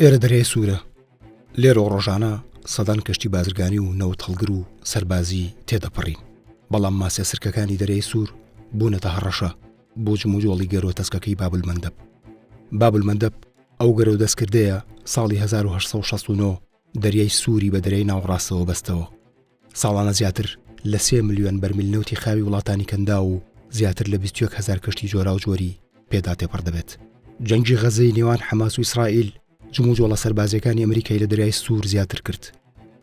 ئێرە دەریای سوورە. لێرەوە ڕۆژانە سەدان کەشتی بازرگانی و نەوت هەڵگر و سەربازی تێدەپەڕین. بەڵام ماسیە سرکەکانی دەریای سوور بوونەتە هەڕەشە بۆ جموجۆڵی گەروە تەسکەکەی بابولمەندەب. بابولمەندەب ئەو گەرەو دەستکردەیە ساڵی 1869 دەریای سووری بە دەریای ناوەڕاستەوە بەستەوە. ساڵانە زیاتر لە سێ ملیۆن بەرمیل نەوتی خاوی وڵاتانی کەنداو و زیاتر لە 21 هەزار کەشتی جۆراوجۆری پێدا تێپەڕ دەبێت. جەنگی غەززەی نێوان حەماس و ئیسرائیل جموجۆڵە سەربازییەکانی ئەمریکای لە دەریای سوور زیاتر کرد،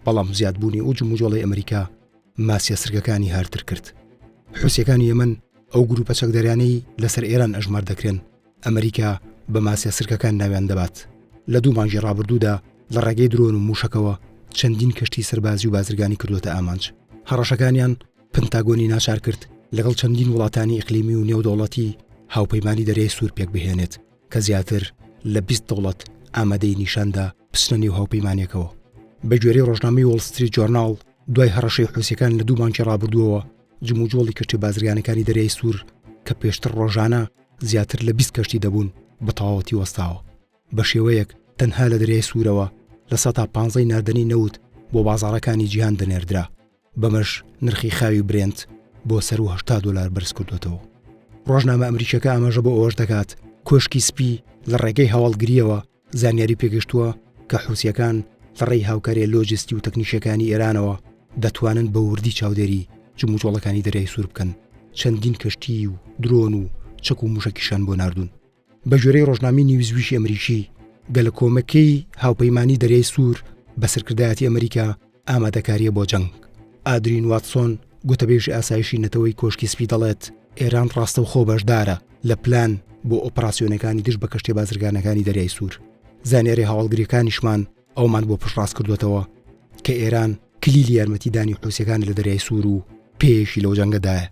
بەڵام زیادبوونی ئەو جموجۆڵەی ئەمریکا ماسیە سرکەکانی هارتر کرد. حوسییەکانی یەمەن ئەو گرووپە چەکدارانەی لەسەر ئێران ئەژمار دەکرێن، ئەمریکا بە ماسیە سرکەکان ناویان دەبات، لە دوو مانگی ڕابردوودا لە ڕێگەی درۆن و مووشەکەوە چەندین کەشتی سەربازی و بازرگانی کردووەتە ئامانج. هەڕەشەکانیان پنتاگۆنی ناچار کرد لەگەڵ چەندین وڵاتانی ئیقلیمی و نێودەوڵەتی هاوپەیمانی دەریای سوور پێکبهێنێت کە زیاتر لە 20 دەوڵەت ئامادەیی نیشاندا بچنە نێو هاوپەیمانیەکەوە. بە گوێرەی ڕۆژنامەی وۆڵ ستریت جۆرناڵ، دوای هەڕەشەی حوسیەکان لە دوو مانگی ڕابردووەوە جموجۆڵی کەشتیە بازرگانەکانی دەریای سوور کە پێشتر ڕۆژانە زیاتر لە 20 کەشتی دەبوون بە تەواوەتی وەستاوە. بە شێوەیەک تەنها لە دەریای سوورەوە لە سەتا پانزەی ناردنی نەوت بۆ بازاڕەکانی جیهان دەنێردرا، بەمەش نرخی خاوی برێنت بۆ سەروو 80 دۆلار بەرزکردووەتەوە. ڕۆژنامە ئەمریکیەکە ئاماژە بۆ ئەوەش دەکات، کۆشکی سپی لە ڕێگەی هەواڵگرییەوە زانیاری پێگەشتووە کە حوسییەکان لە ڕێی هاوکارییە لۆجستی و تەکنیکییەکانی ئێرانەوە دەتوانن بە وردی چاودێری جموجۆڵەکانی دەریای سوور بکەن، چەندین کەشتیی و درۆن و چەک و مووشەکیشیان بۆ ناردوون. بە گوێرەی ڕۆژنامەی نیوزویکی ئەمریکی، گەلەکۆمەکێی هاوپەیمانی دەریای سوور بە سەرکردایەتی ئەمریکا ئامادەکارییە بۆ جەنگ. ئادرین واتسۆن، گوتەبێژی ئاسایشی نەتەوەی کۆشکی سپی دەڵێت، ئێران ڕاستەوخۆ بەشدارە لە پلان بۆ ئۆپراسیۆنەکانی دژ بە کەشتیە بازرگانەکانی دەریای سوور. زانیاریە هەواڵگرییەکانیشمان ئەوەمان بۆ پشتڕاست کردووەتەوە کە ئێران کلیلی یارمەتیدانی حوسییەکانە لە دەریای سوور و پێیەکی لەو جەنگەدایە.